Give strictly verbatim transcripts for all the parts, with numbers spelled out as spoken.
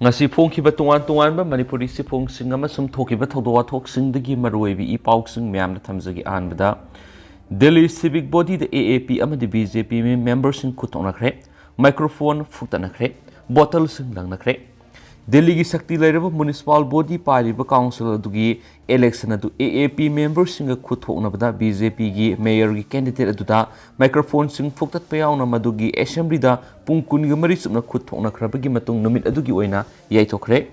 ꯉꯁꯤ ꯐꯣꯡꯈꯤꯕ ꯇꯣꯉꯥꯟ ꯇꯣꯉꯥꯟꯕ ꯃꯅꯤꯄꯨꯔꯤ ꯆꯦꯐꯣꯡꯁꯤꯡ ꯑꯃꯁꯨꯡ ꯊꯣꯛꯈꯤꯕ ꯊꯧꯗꯣꯛ ꯋꯥꯊꯣꯛꯁꯤꯡꯗꯒꯤ ꯃꯔꯨꯑꯣꯏꯕ ꯏ ꯄꯥꯎꯁꯤꯡ ꯃꯌꯥꯝꯗ ꯊꯝꯖꯒꯦ꯫ ꯑꯍꯥꯟꯕꯗ, ꯗꯦꯜꯂꯤ ꯁꯤꯚꯤꯛ ꯕꯣꯗꯤꯗ ꯑꯦ ꯑꯦ ꯄꯤ ꯑꯃꯗꯤ ꯕꯤ ꯖꯦ ꯄꯤ ꯃꯦꯝꯕꯔꯁꯤꯡ ꯈꯨꯠ ꯊꯣꯛꯅꯈ꯭ꯔꯦ, ꯃꯥꯏꯀ꯭ꯔꯣꯐꯣꯟ ꯐꯨꯛꯇꯠꯅꯈ꯭ꯔꯦ, ꯕꯣꯇꯜꯁꯤꯡ ꯂꯪꯅꯈ꯭ꯔꯦ꯫ ꯗꯦꯜꯂꯤꯒꯤ ꯁꯛꯇꯤ ꯂꯩꯔꯕ ꯃ꯭ꯌꯨꯅꯤꯁꯤꯄꯥꯜ ꯕꯣꯗꯤ ꯄꯥꯏꯔꯤꯕ ꯀꯥꯎꯟꯁꯤꯜ ꯑꯗꯨꯒꯤ ꯏꯂꯦꯛꯁꯟ ꯑꯗꯨ ꯑꯦ ꯑꯦ ꯄꯤ ꯃꯦꯝꯕꯔꯁꯤꯡꯒ ꯈꯨꯠ ꯊꯣꯛꯅꯕꯗ ꯕꯤ ꯖꯦ ꯄꯤꯒꯤ ꯃꯦꯌꯔꯒꯤ ꯀꯦꯟꯗꯤꯗꯦꯠ ꯑꯗꯨꯗ ꯃꯥꯏꯀ꯭ꯔꯣꯐꯣꯟꯁꯤꯡ ꯐꯨꯛꯇꯠꯄ ꯌꯥꯎꯅ ꯃꯗꯨꯒꯤ ꯑꯦꯁꯦꯝꯕ꯭ꯂꯤꯗ ꯄꯨꯡ ꯀꯨꯟꯒ ꯃꯔꯤ ꯆꯨꯞꯅ ꯈꯨꯠ ꯊꯣꯛꯅꯈ꯭ꯔꯕꯒꯤ ꯃꯇꯨꯡ ꯅꯨꯃꯤꯠ ꯑꯗꯨꯒꯤ ꯑꯣꯏꯅ ꯌꯩꯊꯣꯛꯈ꯭ꯔꯦ꯫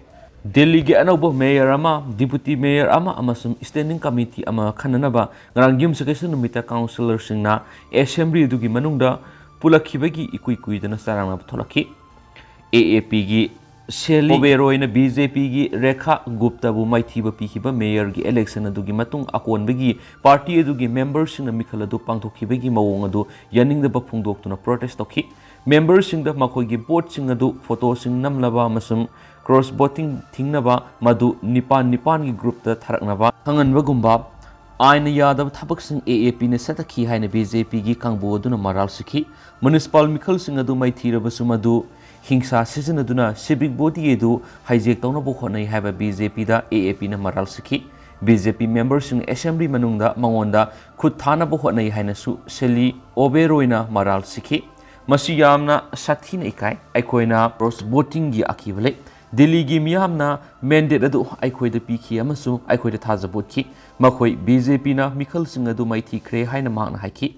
ꯗꯦꯜꯂꯤꯒꯤ ꯑꯅꯧꯕ ꯃꯦꯌꯔ ꯑꯃ, ꯗꯤꯄꯨꯇꯤ ꯃꯦꯌꯔ ꯑꯃ ꯑꯃꯁꯨꯡ ꯁ꯭ꯇꯦꯟꯗꯤꯡ ꯀꯃꯤꯇꯤ ꯑꯃ ꯈꯟꯅꯅꯕ ꯉꯔꯥꯡ ꯌꯨꯝꯁꯀꯩꯁ ꯅꯨꯃꯤꯠꯇ ꯀꯥꯎꯟꯁꯤꯂꯔꯁꯤꯡꯅ ꯑꯦꯁꯦꯝꯕ꯭ꯂꯤ ꯑꯗꯨꯒꯤ ꯃꯅꯨꯡꯗ ꯄꯨꯜꯂꯛꯈꯤꯕꯒꯤ ꯏꯀꯨꯏ ꯀꯨꯏꯗꯅ ꯆꯔꯥꯡꯅꯕ ꯊꯣꯛꯂꯛꯈꯤ꯫ ꯑꯦ ꯑꯦ ꯄꯤꯒꯤ ꯁꯦꯂꯤ ꯑꯣꯕꯦꯔꯣꯏꯅ ꯕꯤ ꯖꯦ ꯄꯤꯒꯤ ꯔꯦꯈꯥ ꯒꯨꯞꯇꯕꯨ ꯃꯥꯏꯊꯤꯕ ꯄꯤꯈꯤꯕ ꯃꯦꯌꯔꯒꯤ ꯏꯂꯦꯛꯁꯟ ꯑꯗꯨꯒꯤ ꯃꯇꯨꯡ ꯑꯀꯣꯟꯕꯒꯤ ꯄꯥꯔꯇꯤ ꯑꯗꯨꯒꯤ ꯃꯦꯝꯕꯔꯁꯤꯡꯅ ꯃꯤꯈꯜ ꯑꯗꯨ ꯄꯥꯡꯊꯣꯛꯈꯤꯕꯒꯤ ꯃꯑꯣꯡ ꯑꯗꯨ ꯌꯥꯅꯤꯡꯗꯕ ꯐꯣꯡꯗꯣꯛꯇꯨꯅ ꯄ꯭ꯔꯣꯇꯦꯁ ꯇꯧꯈꯤ꯫ ꯃꯦꯝꯕꯔꯁꯤꯡꯗ ꯃꯈꯣꯏꯒꯤ ꯚꯣꯠꯁꯤꯡ ꯑꯗꯨ ꯐꯣꯇꯣꯁꯤꯡ ꯅꯝꯂꯕ ꯑꯃꯁꯨꯡ ꯀ꯭ꯔꯣꯁ ꯚꯣꯇꯤꯡ ꯊꯤꯡꯅꯕ, ꯃꯗꯨ ꯅꯤꯄꯥꯟ ꯅꯤꯄꯥꯟꯒꯤ ꯒ꯭ꯔꯨꯞꯇ ꯊꯥꯔꯛꯅꯕ ꯈꯪꯍꯟꯕꯒꯨꯝꯕ ꯑꯥꯏꯟꯅ ꯌꯥꯗꯕ ꯊꯕꯛꯁꯤꯡ ꯑꯦ ꯑꯦ ꯄꯤꯅ ꯆꯠꯊꯈꯤ ꯍꯥꯏꯅ ꯕꯤ ꯖꯦ ꯄꯤꯒꯤ ꯀꯥꯡꯕꯨ ꯑꯗꯨꯅ ꯃꯔꯥꯜ ꯁꯤꯈꯤ꯫ ꯃ꯭ꯌꯨꯅꯤꯁꯤꯄꯥꯜ ꯃꯤꯈꯜꯁꯤꯡ ꯑꯗꯨ ꯃꯥꯏꯊꯤꯔꯕꯁꯨ ꯃꯗꯨ ꯍꯤꯡꯁꯥ ꯁꯤꯖꯤꯟꯅꯗꯨꯅ ꯁꯤꯚꯤꯛ ꯕꯣꯗꯤ ꯑꯗꯨ ꯍꯥꯏꯖꯦꯛ ꯇꯧꯅꯕ ꯍꯣꯠꯅꯩ ꯍꯥꯏꯕ ꯕꯤ ꯖꯦ ꯄꯤꯗ ꯑꯦ ꯑꯦ ꯄꯤꯅ ꯃꯔꯥꯜ ꯁꯤꯈꯤ꯫ ꯕꯤ ꯖꯦ ꯄꯤ ꯃꯦꯝꯕꯔꯁꯤꯡꯅ ꯑꯦꯁꯦꯝꯕ꯭ꯂꯤ ꯃꯅꯨꯡꯗ ꯃꯉꯣꯟꯗ ꯈꯨꯠ ꯊꯥꯅꯕ ꯍꯣꯠꯅꯩ ꯍꯥꯏꯅꯁꯨ ꯁꯦꯂꯤ ꯑꯣꯕꯦꯔꯣꯏꯅ ꯃꯔꯥꯜ ꯁꯤꯈꯤ꯫ "ꯃꯁꯤ ꯌꯥꯝꯅ ꯁꯥꯊꯤꯅ ꯏꯀꯥꯏ꯫ ꯑꯩꯈꯣꯏꯅ ꯀ꯭ꯔꯣꯁ ꯚꯣꯇꯤꯡꯒꯤ ꯑꯀꯤꯕ ꯂꯩ꯫ ꯗꯤꯜꯂꯤꯒꯤ ꯃꯤꯌꯥꯝꯅ ꯃꯦꯟꯗꯦꯠ ꯑꯗꯨ ꯑꯩꯈꯣꯏꯗ ꯄꯤꯈꯤ ꯑꯃꯁꯨꯡ ꯑꯩꯈꯣꯏꯗ ꯊꯥꯖꯕ ꯎꯠꯈꯤ꯫ ꯃꯈꯣꯏ ꯕꯤ ꯖꯦ ꯄꯤꯅ ꯃꯤꯈꯜꯁꯤꯡ ꯑꯗꯨ ꯃꯥꯏꯊꯤꯈ꯭ꯔꯦ" ꯍꯥꯏꯅ ꯃꯍꯥꯛꯅ ꯍꯥꯏꯈꯤ꯫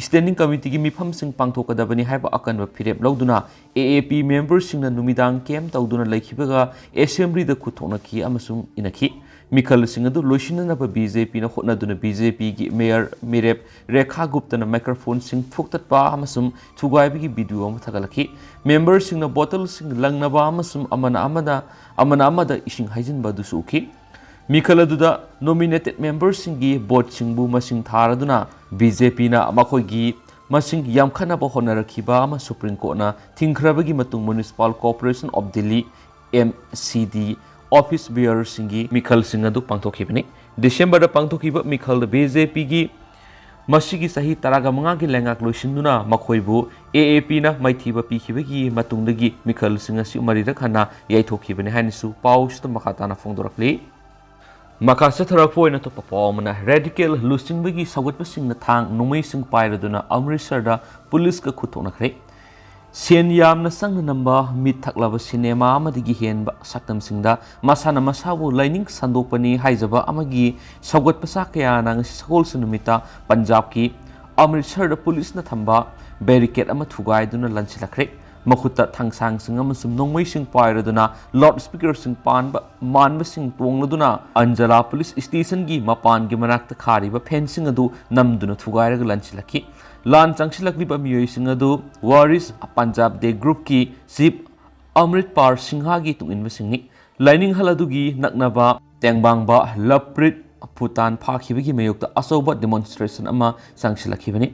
ꯁ꯭ꯇꯦꯟꯗꯤꯡ ꯀꯃꯤꯇꯤꯒꯤ ꯃꯤꯐꯝꯁꯤꯡ ꯄꯥꯡꯊꯣꯛꯀꯗꯕꯅꯤ ꯍꯥꯏꯕ ꯑꯀꯟꯕ ꯐꯤꯔꯦꯞ ꯂꯧꯗꯨꯅ ꯑꯦ ꯑꯦ ꯄꯤ ꯃꯦꯝꯕꯔꯁꯤꯡꯅ ꯅꯨꯃꯤꯗꯥꯡ ꯀꯦꯝꯞ ꯇꯧꯗꯨꯅ ꯂꯩꯈꯤꯕꯒ ꯑꯦꯁꯦꯝꯕ꯭ꯂꯤꯗ ꯈꯨꯠ ꯊꯣꯛꯅꯈꯤ ꯑꯃꯁꯨꯡ ꯏꯟꯅꯈꯤ꯫ ꯃꯤꯈꯜꯁꯤꯡ ꯑꯗꯨ ꯂꯣꯏꯁꯤꯟꯅꯅꯕ ꯕꯤ ꯖꯦ ꯄꯤꯅ ꯍꯣꯠꯅꯗꯨꯅ ꯕꯤ ꯖꯦ ꯄꯤꯒꯤ ꯃꯦꯌꯔ ꯃꯤꯔꯦꯞ ꯔꯦꯈꯥ ꯒꯨꯞꯇꯅ ꯃꯥꯏꯀ꯭ꯔꯣꯐꯣꯟꯁꯤꯡ ꯐꯨꯛꯇꯠꯄ ꯑꯃꯁꯨꯡ ꯊꯨꯒꯥꯏꯕꯒꯤ ꯚꯤꯗꯤꯑꯣ ꯑꯃ ꯊꯥꯒꯠꯂꯛꯈꯤ꯫ ꯃꯦꯝꯕꯔꯁꯤꯡꯅ ꯕꯣꯇꯜꯁꯤꯡ ꯂꯪꯅꯕ ꯑꯃꯁꯨꯡ ꯑꯃꯅ ꯑꯃꯗ, ꯑꯃꯅ ꯑꯃꯗ ꯏꯁꯤꯡ ꯍꯩꯖꯤꯟꯕ ꯑꯗꯨꯁꯨ ꯎꯈꯤ꯫ ꯃꯤꯈꯜ ꯑꯗꯨꯗ ꯅꯣꯃꯤꯅꯦꯇꯦꯗ ꯃꯦꯝꯕꯔꯁꯤꯡꯒꯤ ꯚꯣꯠꯁꯤꯡꯕꯨ ꯃꯁꯤꯡ ꯊꯥꯔꯗꯨꯅ ꯕꯤ ꯖꯦ ꯄꯤꯅ ꯃꯈꯣꯏꯒꯤ ꯃꯁꯤꯡ ꯌꯥꯝꯈꯠꯅꯕ ꯍꯣꯠꯅꯔꯛꯈꯤꯕ ꯑꯃ ꯁꯨꯄ꯭ꯔꯤꯝ ꯀꯣꯔꯠꯅ ꯊꯤꯡꯈ꯭ꯔꯕꯒꯤ ꯃꯇꯨꯡ municipal corporation of Delhi, M C D, office ꯕꯤꯌꯔꯁꯤꯡꯒꯤ ꯃꯤꯈꯜꯁꯤꯡ ꯑꯗꯨ ꯄꯥꯡꯊꯣꯛꯈꯤꯕꯅꯤ꯫ ꯗꯤꯁꯦꯝꯕꯔꯗ ꯄꯥꯡꯊꯣꯛꯈꯤꯕ ꯃꯤꯈꯜꯗ ꯕꯤ ꯖꯦ ꯄꯤꯒꯤ ꯃꯁꯤꯒꯤ ꯆꯍꯤ ꯇꯔꯥꯒ ꯃꯉꯥꯒꯤ ꯂꯩꯉꯥꯛ ꯂꯣꯏꯁꯤꯟꯗꯨꯅ ꯃꯈꯣꯏꯕꯨ ꯑꯦ ꯑꯦ ꯄꯤꯅ ꯃꯥꯏꯊꯤꯕ ꯄꯤꯈꯤꯕꯒꯤ ꯃꯇꯨꯡꯗꯒꯤ ꯃꯤꯈꯜꯁꯤꯡ ꯑꯁꯤ ꯃꯔꯤꯔꯛ ꯍꯟꯅ ꯌꯩꯊꯣꯛꯈꯤꯕꯅꯤ ꯍꯥꯏꯅꯁꯨ ꯄꯥꯎꯁꯤꯗ ꯃꯈꯥ ꯇꯥꯅ ꯐꯣꯡꯗꯣꯔꯛꯂꯤ꯫ ꯃꯈꯥ ꯆꯠꯊꯔꯛꯄ ꯑꯣꯏꯅ ꯑꯇꯣꯞꯄ ꯄꯥꯎ ꯑꯃꯅ, ꯔꯦꯗꯤꯀꯦꯜ ꯂꯨꯆꯤꯡꯕꯒꯤ ꯁꯧꯒꯠꯄꯁꯤꯡꯅ ꯊꯥꯡ ꯅꯣꯡꯃꯩꯁꯤꯡ ꯄꯥꯏꯔꯗꯨꯅ ꯑꯃꯔꯤꯠꯁꯔꯗ ꯄꯨꯂꯤꯁꯀ ꯈꯨꯠꯊꯣꯛꯅꯈ꯭ꯔꯦ꯫ ꯁꯦꯟ ꯌꯥꯝꯅ ꯆꯪꯅ ꯅꯝꯕ ꯃꯤꯠ ꯊꯛꯂꯕ ꯁꯤꯅꯦꯃꯥ ꯑꯃꯗꯒꯤ ꯍꯦꯟꯕ ꯁꯛꯇꯝꯁꯤꯡꯗ ꯃꯁꯥꯅ ꯃꯁꯥꯕꯨ ꯂꯥꯏꯅꯤꯡ ꯁꯟꯗꯣꯛꯄꯅꯤ ꯍꯥꯏꯖꯕ ꯑꯃꯒꯤ ꯁꯧꯒꯠꯄ ꯆꯥ ꯀꯌꯥꯅ ꯉꯁꯤ ꯁꯒꯣꯜꯁꯦꯟ ꯅꯨꯃꯤꯠꯇ ꯄꯟꯖꯥꯕꯀꯤ ꯑꯃꯔꯤꯠꯁꯔꯗ ꯄꯨꯂꯤꯁꯅ ꯊꯝꯕ ꯕꯦꯔꯤꯀꯦꯠ ꯑꯃ ꯊꯨꯒꯥꯏꯗꯨꯅ ꯂꯥꯟꯁꯤꯜꯂꯛꯈ꯭ꯔꯦ꯫ ꯃꯈꯨꯠꯇ ꯊꯥꯡꯁꯥꯡꯁꯤꯡ ꯑꯃꯁꯨꯡ ꯅꯣꯡꯃꯩꯁꯤꯡ ꯄꯥꯏꯔꯗꯨꯅ ꯂꯥꯎꯗ ꯁ꯭ꯄꯤꯀꯔꯁꯤꯡ ꯄꯥꯟꯕ ꯃꯥꯟꯕꯁꯤꯡ ꯇꯣꯡꯂꯗꯨꯅ ꯑꯟꯖꯂꯥ ꯄꯨꯂꯤꯁ ꯁ꯭ꯇꯦꯁꯟꯒꯤ ꯃꯄꯥꯟꯒꯤ ꯃꯅꯥꯛꯇ ꯈꯥꯔꯤꯕ ꯐꯦꯟꯁꯤꯡ ꯑꯗꯨ ꯅꯝꯗꯨꯅ ꯊꯨꯒꯥꯏꯔꯒ ꯂꯥꯟꯁꯤꯜꯂꯛꯈꯤ꯫ ꯂꯥꯟ ꯆꯪꯁꯤꯜꯂꯛꯂꯤꯕ ꯃꯤꯑꯣꯏꯁꯤꯡ ꯑꯗꯨ ꯋꯥꯔꯤꯁ ꯄꯟꯖꯥꯕ ꯗꯦ ꯒ꯭ꯔꯨꯞꯀꯤ ꯆꯤꯐ ꯑꯃ꯭ꯔꯤꯠꯄꯥꯜ ꯁꯤꯡꯍꯒꯤ ꯇꯨꯡꯏꯟꯕꯁꯤꯡꯅꯤ꯫ ꯂꯥꯏꯅꯤꯡꯍꯜ ꯑꯗꯨꯒꯤ ꯅꯛꯅꯕ ꯇꯦꯡꯕꯥꯡꯕ ꯂꯞꯄ꯭ꯔꯤꯠ ꯐꯨꯇꯥꯟ ꯐꯥꯈꯤꯕꯒꯤ ꯃꯥꯌꯣꯛꯇ ꯑꯆꯧꯕ ꯗꯤꯃꯣꯟꯁꯇ꯭ꯔꯦꯁꯟ ꯑꯃ ꯆꯪꯁꯤꯜꯂꯛꯈꯤꯕꯅꯤ꯫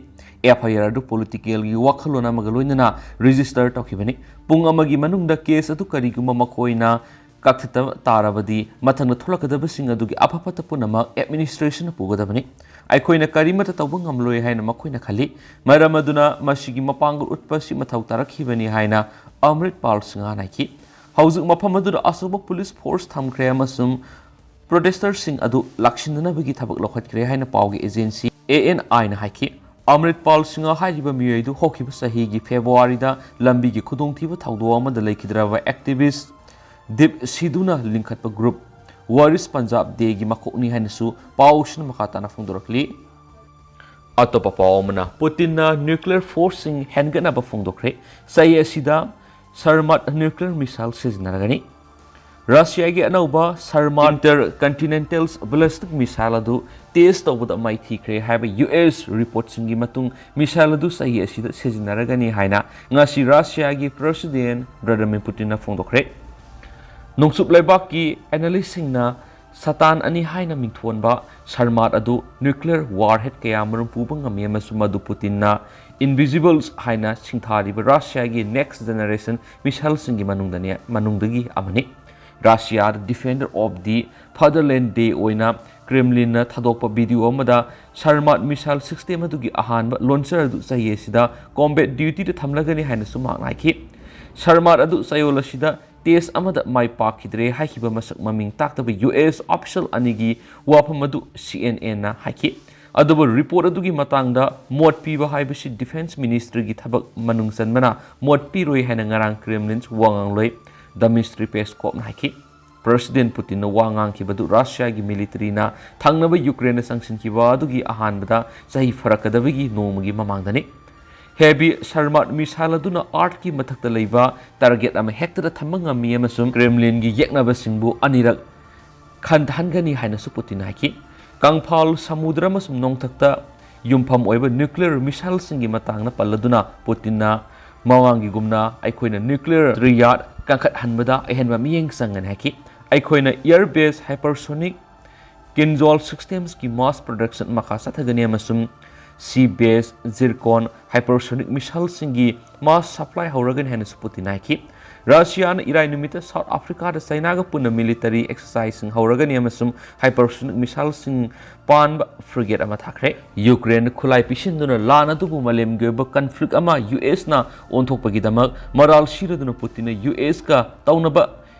ꯑꯦꯐ ꯑꯥꯏ ꯑꯥꯔ ꯑꯗꯨ ꯄꯣꯂꯤꯇꯤꯀꯦꯜꯒꯤ ꯋꯥꯈꯜꯂꯣꯟ ꯑꯃꯒ ꯂꯣꯏꯅꯅ ꯔꯦꯖꯤꯁꯇꯔ ꯇꯧꯈꯤꯕꯅꯤ꯫ ꯄꯨꯡ ꯑꯃꯒꯤ ꯃꯅꯨꯡꯗ ꯀꯦꯁ ꯑꯗꯨ ꯀꯔꯤꯒꯨꯝꯕ ꯃꯈꯣꯏꯅ ꯀꯛꯊꯠꯇꯕ ꯇꯥꯔꯕꯗꯤ ꯃꯊꯪꯗ ꯊꯣꯛꯂꯛꯀꯗꯕꯁꯤꯡ ꯑꯗꯨꯒꯤ ꯑꯐ ꯐꯠꯇ ꯄꯨꯝꯅꯃꯛ ꯑꯦꯗꯃꯤꯅꯤꯁꯇ꯭ꯔꯦꯁꯟꯅ ꯄꯨꯒꯗꯕꯅꯤ꯫ ꯑꯩꯈꯣꯏꯅ ꯀꯔꯤꯃꯠꯇ ꯇꯧꯕ ꯉꯝꯂꯣꯏ ꯍꯥꯏꯅ ꯃꯈꯣꯏꯅ ꯈꯜꯂꯤ꯫ ꯃꯔꯝ ꯑꯗꯨꯅ ꯃꯁꯤꯒꯤ ꯃꯄꯥꯡꯒꯜ ꯎꯠꯄ ꯑꯁꯤ ꯃꯊꯧ ꯇꯥꯔꯛꯈꯤꯕꯅꯤ ꯍꯥꯏꯅ ꯑꯃ꯭ꯔꯤꯠ ꯄꯥꯜ ꯁꯤꯡꯍꯅ ꯍꯥꯏꯈꯤ꯫ ꯍꯧꯖꯤꯛ ꯃꯐꯝ ꯑꯗꯨꯗ ꯑꯆꯧꯕ ꯄꯨꯂꯤꯁ ꯐꯣꯔꯁ ꯊꯝꯈ꯭ꯔꯦ ꯑꯃꯁꯨꯡ ꯄ꯭ꯔꯣꯇꯦꯁꯇꯔꯁꯤꯡ ꯑꯗꯨ ꯂꯥꯛꯁꯤꯟꯅꯅꯕꯒꯤ ꯊꯕꯛ ꯂꯧꯈꯠꯈ꯭ꯔꯦ ꯍꯥꯏꯅ ꯄꯥꯎꯒꯤ ꯑꯦꯖꯦꯟꯁꯤ ꯑꯦ ꯑꯦꯟ ꯑꯥꯏꯅ ꯍꯥꯏꯈꯤ꯫ ꯑꯃ꯭ꯔꯤꯠ ꯄꯥꯜ ꯁꯤꯡꯍ ꯍꯥꯏꯔꯤꯕ ꯃꯤꯑꯣꯏ ꯑꯗꯨ ꯍꯧꯈꯤꯕ ꯆꯍꯤꯒꯤ ꯐꯦꯕ꯭ꯔꯨꯋꯥꯔꯤꯗ ꯂꯝꯕꯤꯒꯤ ꯈꯨꯗꯣꯡꯊꯤꯕ ꯊꯧꯗꯣꯛ ꯑꯃꯗ ꯂꯩꯈꯤꯗ꯭ꯔꯕ ꯑꯦꯛꯇꯤꯚꯤꯁ ꯗꯤꯞ ꯁꯤꯗꯨꯅ ꯂꯤꯡꯈꯠꯄ ꯒ꯭ꯔꯨꯞ ꯋꯥꯔꯤꯁ ꯄꯟꯖꯥꯕ ꯗꯦꯒꯤ ꯃꯀꯣꯛꯅꯤ ꯍꯥꯏꯅꯁꯨ ꯄꯥꯎꯁꯤꯅ ꯃꯈꯥ ꯇꯥꯅ ꯐꯣꯡꯗꯣꯔꯛꯂꯤ꯫ ꯑꯇꯣꯞꯄ ꯄꯥꯎ ꯑꯃꯅ, ꯄꯨꯇꯤꯟꯅ ꯅ꯭ꯌꯨꯀ꯭ꯂꯤꯌꯔ ꯐꯣꯔꯁꯁꯤꯡ ꯍꯦꯟꯒꯠꯅꯕ ꯐꯣꯡꯗꯣꯛꯈ꯭ꯔꯦ꯫ ꯆꯍꯤ ꯑꯁꯤꯗ ꯁꯔꯃꯥꯠ ꯅ꯭ꯌꯨꯀ꯭ꯂꯤꯌꯔ ꯃꯤꯁꯥꯏꯜ ꯁꯤꯖꯤꯟꯅꯔꯒꯅꯤ꯫ ꯔꯁꯤꯌꯥꯒꯤ ꯑꯅꯧꯕ ꯁꯔꯃꯥꯠ ꯏꯟꯇꯔ ꯀꯟꯇꯤꯅꯦꯟꯇꯦꯜ ꯕꯦꯂꯤꯁꯇꯤꯛ ꯃꯤꯁꯥꯏꯜ ꯑꯗꯨ ꯇꯦꯁ ꯇꯧꯕꯗ ꯃꯥꯏꯊꯤꯈ꯭ꯔꯦ ꯍꯥꯏꯕ ꯌꯨ ꯑꯦꯁ ꯔꯤꯄꯣꯔꯠꯁꯤꯡꯒꯤ ꯃꯇꯨꯡ, ꯃꯤꯁꯥꯏꯜ ꯑꯗꯨ ꯆꯍꯤ ꯑꯁꯤꯗ ꯁꯤꯖꯤꯟꯅꯔꯒꯅꯤ ꯍꯥꯏꯅ ꯉꯁꯤ ꯔꯁꯤꯌꯥꯒꯤ ꯄ꯭ꯔꯦꯁꯤꯗꯦꯟ ꯚ꯭ꯂꯥꯗꯤꯃꯤꯔ ꯄꯨꯇꯤꯟꯅ ꯐꯣꯡꯗꯣꯛꯈ꯭ꯔꯦ꯫ ꯅꯣꯡꯆꯨꯞ ꯂꯩꯕꯥꯛꯀꯤ ꯑꯦꯅꯥꯂꯤꯁꯁꯤꯡꯅ ꯁꯇꯥꯟ ꯑꯅꯤ ꯍꯥꯏꯅ ꯃꯤꯡꯊꯣꯟꯕ ꯁꯔꯃꯥꯠ ꯑꯗꯨ ꯅ꯭ꯌꯨꯀ꯭ꯂꯤꯌꯔ ꯋꯥꯔꯍꯦꯗ ꯀꯌꯥꯃꯔꯨꯝ ꯄꯨꯕ ꯉꯝꯃꯤ ꯑꯃꯁꯨꯡ ꯃꯗꯨ ꯄꯨꯇꯤꯟꯅ ꯏꯟꯚꯤꯖꯤꯕꯜꯁ ꯍꯥꯏꯅ ꯁꯤꯡꯊꯥꯔꯤꯕ ꯔꯁꯤꯌꯥꯒꯤ ꯅꯦꯛꯁ ꯖꯦꯅꯦꯔꯦꯁꯟ ꯃꯤꯁꯥꯏꯜꯁꯤꯡꯒꯤ ꯃꯅꯨꯡꯗꯅꯤ, ꯃꯅꯨꯡꯗꯒꯤ ꯑꯃꯅꯤ꯫ ꯔꯁꯤꯌꯥꯗ ꯗꯤꯐꯦꯟꯗꯔ ꯑꯣꯐ ꯗꯤ ꯐꯥꯗꯔꯂꯦꯟ ꯗꯦ ꯑꯣꯏꯅ ꯀ꯭ꯔꯦꯝꯂꯤꯟꯅ ꯊꯥꯗꯣꯛꯄ ꯚꯤꯗꯤꯑꯣ ꯑꯃꯗ ꯁꯔꯃꯥꯠ ꯃꯤꯁꯥꯏꯜ ꯁꯤꯁꯇꯦꯝ ꯑꯗꯨꯒꯤ ꯑꯍꯥꯟꯕ ꯂꯣꯟꯆꯔ ꯑꯗꯨ ꯆꯍꯤ ꯑꯁꯤꯗ ꯀꯣꯝꯕꯦꯠ ꯗ꯭ꯌꯨꯇꯤꯗ ꯊꯝꯂꯒꯅꯤ ꯍꯥꯏꯅꯁꯨ ꯃꯍꯥꯛꯅ ꯍꯥꯏꯈꯤ꯫ ꯁꯔꯃꯥꯠ ꯑꯗꯨ ꯆꯌꯣꯜ ꯑꯁꯤꯗ ꯇꯦꯁ ꯑꯃꯗ ꯃꯥꯏ ꯄꯥꯛꯈꯤꯗ꯭ꯔꯦ ꯍꯥꯏꯈꯤꯕ ꯃꯁꯛ ꯃꯃꯤꯡ ꯇꯥꯛꯇꯕ ꯌꯨ ꯑꯦꯁ ꯑꯣꯐꯤꯁꯤꯌꯦꯜ ꯑꯅꯤꯒꯤ ꯋꯥꯐꯝ ꯑꯗꯨ ꯁꯤ ꯑꯦꯟ ꯑꯦꯟꯅ ꯍꯥꯏꯈꯤ꯫ ꯑꯗꯨꯕꯨ ꯔꯤꯄꯣꯔꯠ ꯑꯗꯨꯒꯤ ꯃꯇꯥꯡꯗ ꯃꯣꯠ ꯄꯤꯕ ꯍꯥꯏꯕꯁꯤ ꯗꯤꯐꯦꯟꯁ ꯃꯤꯅꯤꯁꯇ꯭ꯔꯤꯒꯤ ꯊꯕꯛ ꯃꯅꯨꯡ ꯆꯟꯕꯅ ꯃꯣꯠ ꯄꯤꯔꯣꯏ ꯍꯥꯏꯅ ꯉꯔꯥꯡ ꯀ꯭ꯔꯦꯝꯂꯤꯟ ꯋꯥ ꯉꯥꯡꯂꯣꯏ ꯗꯃꯤꯁꯇ꯭ꯔꯤ ꯄꯦꯁꯀꯣꯞꯅ ꯍꯥꯏꯈꯤ꯫ ꯄ꯭ꯔꯦꯁꯤꯗꯦꯟ ꯄꯨꯇꯤꯟꯅ ꯋꯥ ꯉꯥꯡꯈꯤꯕꯗꯨ ꯔꯁꯤꯌꯥꯒꯤ ꯃꯤꯂꯤꯇꯔꯤꯅ ꯊꯪꯅꯕ ꯌꯨꯀ꯭ꯔꯦꯟꯗ ꯆꯪꯁꯤꯟꯈꯤꯕ ꯑꯗꯨꯒꯤ ꯑꯍꯥꯟꯕꯗ ꯆꯍꯤ ꯐꯔꯛꯀꯗꯕꯒꯤ ꯅꯣꯡꯃꯒꯤ ꯃꯃꯥꯡꯗꯅꯤ꯫ ꯍꯦꯚꯤ ꯁꯔꯃꯥꯠ ꯃꯤꯁꯥꯏꯜ ꯑꯗꯨꯅ ꯑꯥꯔꯠꯀꯤ ꯃꯊꯛꯇ ꯂꯩꯕ ꯇꯥꯔꯒꯦꯠ ꯑꯃ ꯍꯦꯛꯇꯗ ꯊꯝꯕ ꯉꯝꯃꯤ ꯑꯃꯁꯨꯡ ꯀ꯭ꯔꯦꯝꯂꯤꯟꯒꯤ ꯌꯦꯛꯅꯕꯁꯤꯡꯕꯨ ꯑꯅꯤꯔꯛ ꯈꯟꯊꯍꯟꯒꯅꯤ ꯍꯥꯏꯅꯁꯨ ꯄꯨꯇꯤꯟꯅ ꯍꯥꯏꯈꯤ꯫ ꯀꯪꯐꯥꯜ ꯁꯃꯨꯗ꯭ꯔ ꯑꯃꯁꯨꯡ ꯅꯣꯡꯊꯛꯇ ꯌꯨꯝꯐꯝ ꯑꯣꯏꯕ ꯅ꯭ꯌꯨꯀ꯭ꯂꯤꯌꯔ ꯃꯤꯁꯥꯏꯜꯁꯤꯡꯒꯤ ꯃꯇꯥꯡꯗ ꯄꯜꯂꯗꯨꯅ ꯄꯨꯇꯤꯟꯅ ꯃꯃꯥꯡꯒꯤꯒꯨꯝꯅ ꯑꯩꯈꯣꯏꯅ ꯅ꯭ꯌꯨꯀ꯭ꯂꯤꯌꯔ ꯇ꯭ꯔꯤꯌꯥꯗ ꯀꯟꯈꯠꯍꯟꯕꯗ ꯑꯍꯦꯟꯕ ꯃꯤꯠꯌꯦꯡ ꯆꯪꯒꯅꯤ ꯍꯥꯏꯈꯤ꯫ ꯑꯩꯈꯣꯏꯅ ꯑꯦꯌꯔ ꯕꯦꯁ ꯍꯥꯏꯄꯔꯁꯣꯅꯤꯛ ꯀꯤꯟꯖꯣꯜ ꯁꯤꯁꯇꯦꯝꯁꯀꯤ ꯃꯥꯁ ꯄ꯭ꯔꯗꯛꯁꯟ ꯃꯈꯥ ꯆꯠꯊꯒꯅꯤ ꯑꯃꯁꯨꯡ ꯁꯤ ꯕꯦꯁ ꯖꯤꯔꯀꯣꯟ ꯍꯥꯏꯄꯔꯁꯣꯅꯤꯛ ꯃꯤꯁꯥꯏꯜꯁꯤꯡꯒꯤ ꯃꯥꯁ ꯁꯄ꯭ꯂꯥꯏ ꯍꯧꯔꯒꯅꯤ ꯍꯥꯏꯅꯁꯨ ꯄꯨꯇꯤꯟ ꯍꯥꯏꯈꯤ꯫ ꯔꯁꯤꯌꯥꯅ ꯏꯔꯥꯏ ꯅꯨꯃꯤꯠꯇ ꯁꯥꯎꯠ ꯑꯐ꯭ꯔꯤꯀꯥꯗ ꯆꯥꯏꯅꯥꯒ ꯄꯨꯟꯅ ꯃꯤꯂꯤꯇꯔꯤ ꯑꯦꯛꯁꯔꯁꯥꯏꯖꯁꯤꯡ ꯍꯧꯔꯒꯅꯤ ꯑꯃꯁꯨꯡ ꯍꯥꯏꯄꯔꯁꯣꯅꯤꯛ ꯃꯤꯁꯥꯏꯜꯁꯤꯡ ꯄꯥꯟꯕ ꯐ꯭ꯔꯤꯒꯦꯠ ꯑꯃ ꯊꯥꯈ꯭ꯔꯦ꯫ ꯌꯨꯀ꯭ꯔꯦꯟ ꯈꯨꯠꯂꯥꯏ ꯄꯤꯁꯤꯟꯗꯨꯅ ꯂꯥꯟ ꯑꯗꯨꯕꯨ ꯃꯥꯂꯦꯝꯒꯤ ꯑꯣꯏꯕ ꯀꯟꯐ꯭ꯂꯤꯛ ꯑꯃ ꯌꯨ ꯑꯦꯁꯅ ꯑꯣꯟꯊꯣꯛꯄꯒꯤꯗꯃꯛ ꯃꯔꯥꯜ ꯁꯤꯔꯗꯨꯅ ꯄꯨꯇꯤꯟꯅ ꯌꯨ ꯑꯦꯁꯀ ꯇꯧꯅꯕ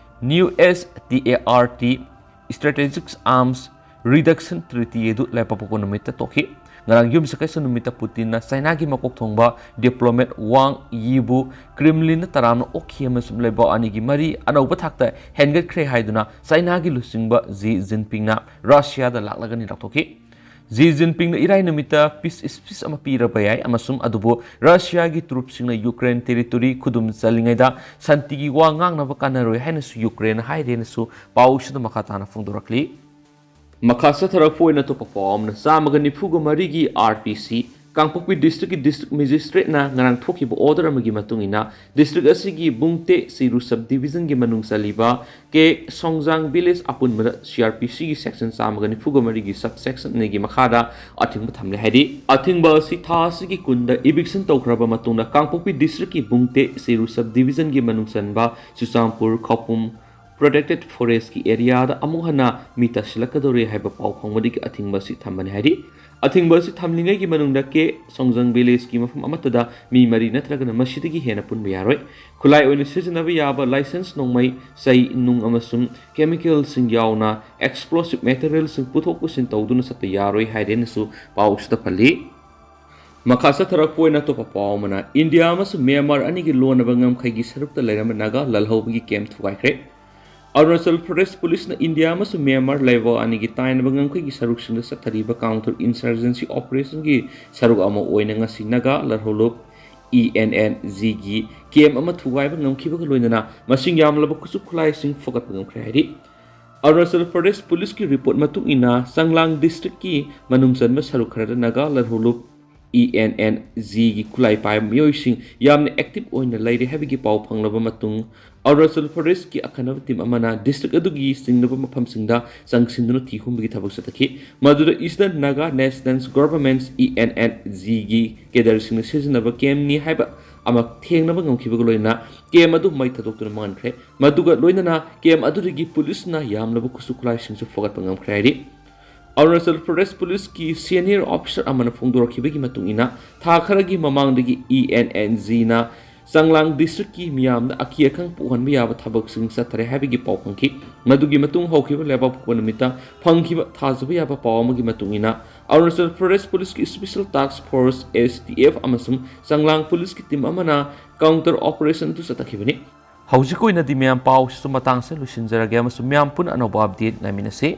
new S T A R T strategic arms reduction treaty ꯑꯗꯨ ꯂꯩꯕꯥꯛꯄꯣꯛꯄ ꯅꯨꯃꯤꯠꯇ ꯇꯣꯛꯈꯤ꯫ ꯉꯔꯥꯡ ꯌꯨꯝꯁꯀꯩꯁ ꯅꯨꯃꯤꯠꯇ ꯄꯨꯇꯤꯟꯅ ꯆꯥꯏꯅꯥꯒꯤ ꯃꯀꯣꯛ ꯊꯣꯡꯕ ꯗꯤꯄ꯭ꯂꯣꯃꯦꯠ ꯋꯥꯡ ꯌꯤꯕꯨ ꯀ꯭ꯔꯦꯝꯂꯤꯟꯅ ꯇꯔꯥꯝꯅ ꯑꯣꯛꯈꯤ ꯑꯃꯁꯨꯡ ꯂꯩꯕꯥꯛ ꯑꯅꯤꯒꯤ ꯃꯔꯤ ꯑꯅꯧꯕ ꯊꯥꯛꯇ ꯍꯦꯟꯒꯠꯈ꯭ꯔꯦ ꯍꯥꯏꯗꯨꯅ ꯆꯥꯏꯅꯥꯒꯤ ꯂꯨꯆꯤꯡꯕ ꯖꯤ ꯖꯤꯟꯄꯤꯡꯅ ꯔꯁꯤꯌꯥꯗ ꯂꯥꯛꯂꯒꯅꯤ ꯂꯥꯎꯊꯣꯛꯈꯤ꯫ ꯖꯤ ꯖꯤꯟꯄꯤꯡꯅ ꯏꯔꯥꯏ ꯅꯨꯃꯤꯠꯇ ꯄꯤꯁ ꯁ꯭ꯄꯤꯆ ꯑꯃ ꯄꯤꯔꯕ ꯌꯥꯏ ꯑꯃꯁꯨꯡ ꯑꯗꯨꯕꯨ ꯔꯁꯤꯌꯥꯒꯤ ꯇ꯭ꯔꯨꯞꯁꯤꯡꯅ ꯌꯨꯀ꯭ꯔꯦꯟ ꯇꯦꯔꯤꯇꯣꯔꯤ ꯈꯨꯗꯨꯝ ꯆꯜꯂꯤꯉꯩꯗ ꯁꯥꯟꯇꯤꯒꯤ ꯋꯥ ꯉꯥꯡꯅꯕ ꯀꯥꯟꯅꯔꯣꯏ ꯍꯥꯏꯅꯁꯨ ꯌꯨꯀ꯭ꯔꯦꯟꯅ ꯍꯥꯏꯔꯦꯅꯁꯨ ꯄꯥꯎꯁꯤꯗ ꯃꯈꯥ ꯇꯥꯅ ꯐꯣꯡꯗꯣꯔꯛꯂꯤ꯫ ꯃꯈꯥ ꯆꯠꯊꯔꯛꯄ ꯑꯣꯏꯅ ꯑꯇꯣꯞꯄ ꯄꯥꯎ ꯑꯃꯅ, ꯆꯥꯝꯃꯒ ꯅꯤꯐꯨꯒ ꯃꯔꯤꯒꯤ ꯑꯥꯔ ꯄꯤ ꯁꯤ ꯀꯥꯡꯄꯣꯛꯄꯤ ꯗꯤꯁꯇ꯭ꯔꯤꯛꯀꯤ ꯗꯤꯁꯇ꯭ꯔꯤꯛ ꯃꯦꯖꯤꯁꯇ꯭ꯔꯦꯠꯅ ꯉꯔꯥꯡ ꯊꯣꯛꯈꯤꯕ ꯑꯣꯔꯗꯔ ꯑꯃꯒꯤ ꯃꯇꯨꯡ ꯏꯟꯅ, ꯗꯤꯁꯇ꯭ꯔꯤꯛ ꯑꯁꯤꯒꯤ ꯕꯨꯡꯇꯦ ꯆꯤꯔꯨ ꯁꯕ ꯗꯤꯕꯤꯖꯟꯒꯤ ꯃꯅꯨꯡ ꯆꯜꯂꯤꯕ ꯀꯦ ꯁꯣꯡꯖꯥꯡ ꯚꯤꯂꯦꯖ ꯑꯄꯨꯟꯕꯗ ꯁꯤ ꯑꯥꯔ ꯄꯤ ꯁꯤꯒꯤ ꯁꯦꯛꯁꯟ ꯆꯥꯝꯃꯒ ꯅꯤꯐꯨꯒ ꯃꯔꯤꯒꯤ ꯁꯕ ꯁꯦꯛꯁꯟ ꯑꯅꯤꯒꯤ ꯃꯈꯥꯗ ꯑꯊꯤꯡꯕ ꯊꯝꯂꯦ ꯍꯥꯏꯔꯤ꯫ ꯑꯊꯤꯡꯕ ꯑꯁꯤ ꯊꯥ ꯑꯁꯤꯒꯤ ꯀꯨꯟꯗ ꯏꯚꯤꯛꯁꯟ ꯇꯧꯈ꯭ꯔꯕ ꯃꯇꯨꯡꯗ ꯀꯥꯡꯄꯣꯛꯄꯤ ꯗꯤꯁꯇ꯭ꯔꯤꯛꯀꯤ ꯕꯨꯡꯇꯦ ꯆꯤꯔꯨ ꯁꯕ ꯗꯤꯕꯤꯖꯟꯒꯤ ꯃꯅꯨꯡ ꯆꯟꯕ ꯆꯨꯔꯆꯥꯟꯄꯨꯔ, ꯈꯧꯄꯨꯝ, ꯄ꯭ꯔꯣꯇꯦꯛꯇꯦꯗ ꯐꯣꯔꯦꯁꯀꯤ ꯑꯦꯔꯤꯌꯥꯗ ꯑꯃꯨꯛ ꯍꯟꯅ ꯃꯤ ꯇꯥꯁꯤꯜꯂꯛꯀꯗꯧꯔꯦ ꯍꯥꯏꯕ ꯄꯥꯎ ꯐꯪꯕꯗꯒꯤ ꯑꯊꯤꯡꯕ ꯑꯁꯤ ꯊꯝꯕꯅꯤ ꯍꯥꯏꯔꯤ꯫ ꯑꯊꯤꯡꯕ ꯑꯁꯤ ꯊꯝꯂꯤꯉꯩꯒꯤ ꯃꯅꯨꯡꯗ ꯀꯦ ꯁꯣꯡꯖꯪ ꯚꯤꯂꯦꯖꯀꯤ ꯃꯐꯝ ꯑꯃꯠꯇꯗ ꯃꯤ ꯃꯔꯤ ꯅꯠꯇ꯭ꯔꯒꯅ ꯃꯁꯤꯗꯒꯤ ꯍꯦꯟꯅ ꯄꯨꯟꯕ ꯌꯥꯔꯣꯏ꯫ ꯈꯨꯠꯂꯥꯏ ꯑꯣꯏꯅ ꯁꯤꯖꯤꯟꯅꯕ ꯌꯥꯕ ꯂꯥꯏꯁꯦꯟꯁ ꯅꯣꯡꯃꯩ, ꯆꯩ, ꯅꯨꯡ ꯑꯃꯁꯨꯡ ꯀꯦꯃꯤꯀꯦꯜꯁꯤꯡ ꯌꯥꯎꯅ ꯑꯦꯛꯁꯄ꯭ꯂꯣꯁꯤꯞ ꯃꯦꯇꯔꯤꯌꯦꯜꯁꯤꯡ ꯄꯨꯊꯣꯛ ꯄꯨꯁꯤꯟ ꯇꯧꯗꯨꯅ ꯆꯠꯄ ꯌꯥꯔꯣꯏ ꯍꯥꯏꯔꯦꯅꯁꯨ ꯄꯥꯎꯁꯤꯗ ꯄꯜꯂꯤ꯫ ꯃꯈꯥ ꯆꯠꯊꯔꯛꯄ ꯑꯣꯏꯅ ꯑꯇꯣꯞꯄ ꯄꯥꯎ ꯑꯃꯅ, ꯏꯟꯗꯤꯌꯥ ꯑꯃꯁꯨꯡ ꯃ꯭ꯌꯥꯟꯃꯥꯔ ꯑꯅꯤꯒꯤ ꯂꯣꯟꯅꯕ ꯉꯝꯈꯩꯒꯤ ꯁꯔꯨꯛꯇ ꯂꯩꯔꯝꯕ ꯅꯥꯒꯥ ꯂꯥꯜꯍꯧꯕꯒꯤ ꯀꯦꯝ ꯊꯨꯒꯥꯏꯈ꯭ꯔꯦ꯫ ꯑꯔꯨꯅꯥꯆꯜ ꯄ꯭ꯔꯗꯦꯁ ꯄꯨꯂꯤꯁꯅ ꯏꯟꯗꯤꯌꯥ ꯑꯃꯁꯨꯡ ꯃ꯭ꯌꯥꯟꯃꯥꯔ ꯂꯩꯕꯥꯛ ꯑꯅꯤꯒꯤ ꯇꯥꯏꯅꯕ ꯉꯝꯈꯩꯒꯤ ꯁꯔꯨꯛꯁꯤꯡꯗ ꯆꯠꯊꯔꯤꯕ ꯀꯥꯎꯟꯇꯔ ꯏꯟꯁꯔꯖꯦꯟꯁꯤ ꯑꯣꯄꯔꯦꯁꯟꯒꯤ ꯁꯔꯨꯛ ꯑꯃ ꯑꯣꯏꯅ ꯉꯁꯤ ꯅꯥꯒꯥ ꯂꯥꯜꯍꯧꯂꯨꯞ, ꯏ ꯑꯦꯟ ꯑꯦꯟ ꯖꯤꯒꯤ ꯀꯦꯝ ꯑꯃ ꯊꯨꯒꯥꯏꯕ ꯉꯝꯈꯤꯕꯒ ꯂꯣꯏꯅꯅ ꯃꯁꯤꯡ ꯌꯥꯝꯂꯕ ꯈꯨꯠꯁꯨ ꯈꯨꯠꯂꯥꯏꯁꯤꯡ ꯐꯨꯒꯠꯄ ꯉꯝꯈ꯭ꯔꯦ ꯍꯥꯏꯔꯤ꯫ ꯑꯔꯨꯅꯥꯆꯜ ꯄ꯭ꯔꯗꯦꯁ ꯄꯨꯂꯤꯁꯀꯤ ꯔꯤꯄꯣꯔꯠ ꯃꯇꯨꯡ ꯏꯟꯅ, ꯆꯪꯂꯥꯡ ꯗꯤꯁꯇ꯭ꯔꯤꯛꯀꯤ ꯃꯅꯨꯡ ꯆꯟꯕ ꯁꯔꯨꯛ ꯈꯔꯗ ꯅꯥꯒꯥ ꯂꯥꯜꯍꯧꯂꯨꯞ, ꯏ ꯑꯦꯟ ꯑꯦꯟ ꯖꯤꯒꯤ ꯈꯨꯠꯂꯥꯏ ꯄꯥꯏꯕ ꯃꯤꯑꯣꯏꯁꯤꯡ ꯌꯥꯝꯅ ꯑꯦꯛꯇꯤꯚ ꯑꯣꯏꯅ ꯂꯩꯔꯦ ꯍꯥꯏꯕꯒꯤ ꯄꯥꯎ ꯐꯪꯂꯕ ꯃꯇꯨꯡ, ꯑꯔꯨꯅꯥꯆꯜ ꯄ꯭ꯔꯗꯦꯁꯀꯤ ꯑꯈꯟꯅꯕ ꯇꯤꯝ ꯑꯃꯅ ꯗꯤꯁꯇ꯭ꯔꯤꯛ ꯑꯗꯨꯒꯤ ꯆꯤꯡꯅꯕ ꯃꯐꯝꯁꯤꯡꯗ ꯆꯪꯁꯤꯟꯗꯨꯅ ꯊꯤ ꯍꯨꯝꯕꯒꯤ ꯊꯕꯛ ꯆꯠꯊꯈꯤ꯫ ꯃꯗꯨꯗ Eastern Naga National Government, E N N ꯖꯤꯒꯤ ꯀꯦꯗꯔꯁꯤꯡꯅ ꯁꯤꯖꯤꯟꯅꯕ ꯀꯦꯝꯅꯤ ꯍꯥꯏꯕ ꯑꯃ ꯊꯦꯡꯅꯕ ꯉꯝꯈꯤꯕꯒ ꯂꯣꯏꯅꯅ ꯀꯦꯝ ꯑꯗꯨ ꯃꯩ ꯊꯥꯗꯣꯛꯇꯨꯅ ꯃꯥꯡꯍꯟꯈ꯭ꯔꯦ꯫ ꯃꯗꯨꯒ ꯂꯣꯏꯅꯅ ꯀꯦꯝ ꯑꯗꯨꯗꯒꯤ ꯄꯨꯂꯤꯁꯅ ꯌꯥꯝꯂꯕ ꯈꯨꯠꯁꯨ ꯈꯨꯠꯂꯥꯏꯁꯤꯡꯁꯨ ꯐꯒꯠꯄ ꯉꯝꯈ꯭ꯔꯦ ꯍꯥꯏꯔꯤ꯫ ꯑꯔꯨꯅꯥꯆꯜ ꯄ꯭ꯔꯗꯦꯁ ꯄꯨꯂꯤꯁꯀꯤ ꯁꯦꯅꯤꯌꯔ ꯑꯣꯐꯤꯁꯥꯔ ꯑꯃꯅ ꯐꯣꯡꯗꯣꯔꯛꯈꯤꯕꯒꯤ ꯃꯇꯨꯡ ꯏꯟꯅ, ꯊꯥ ꯈꯔꯒꯤ ꯃꯃꯥꯡꯗꯒꯤ ꯏ ꯑꯦꯟ ꯑꯦꯟ ꯖꯤꯅ ꯆꯪꯂꯥꯡ ꯗꯤꯁꯇ꯭ꯔꯤꯛꯀꯤ ꯃꯤꯌꯥꯝꯗ ꯑꯀꯤ ꯑꯈꯪ ꯄꯣꯛꯍꯟꯕ ꯌꯥꯕ ꯊꯕꯛꯁꯤꯡ ꯆꯠꯊꯔꯦ ꯍꯥꯏꯕꯒꯤ ꯄꯥꯎ ꯐꯪꯈꯤ꯫ ꯃꯗꯨꯒꯤ ꯃꯇꯨꯡ ꯍꯧꯈꯤꯕ ꯂꯩꯕꯥꯛ ꯄꯣꯛꯄ ꯅꯨꯃꯤꯠꯇ ꯐꯪꯈꯤꯕ ꯊꯥꯖꯕ ꯌꯥꯕ ꯄꯥꯎ ꯑꯃꯒꯤ ꯃꯇꯨꯡ ꯏꯟꯅ, ꯑꯔꯨꯅꯥꯆꯜ ꯄ꯭ꯔꯗꯦꯁ ꯄꯨꯂꯤꯁꯀꯤ ꯁ꯭ꯄꯦꯁꯦꯜ ꯇꯥꯁꯛ ꯐꯣꯔꯁ, ꯑꯦꯁ ꯇꯤ ꯑꯦꯐ, ꯑꯃꯁꯨꯡ ꯆꯪꯂꯥꯡ ꯄꯨꯂꯤꯁꯀꯤ ꯇꯤꯝ ꯑꯃꯅ ꯀꯥꯎꯟꯇꯔ ꯑꯣꯄꯔꯦꯁꯟ ꯑꯗꯨ ꯆꯠꯊꯈꯤꯕꯅꯤ꯫ ꯍꯧꯖꯤꯛ ꯑꯣꯏꯅꯗꯤ ꯃꯌꯥꯝ ꯄꯥꯎꯁꯤꯁꯨ ꯃꯇꯥꯡꯁꯤꯗ ꯂꯣꯏꯁꯤꯟꯖꯔꯒꯦ ꯑꯃꯁꯨꯡ ꯃꯌꯥꯝ ꯄꯨꯟꯅ ꯑꯅꯧꯕ ꯑꯞꯗꯦꯠ ꯉꯥꯏꯃꯤꯟꯅꯁꯤ꯫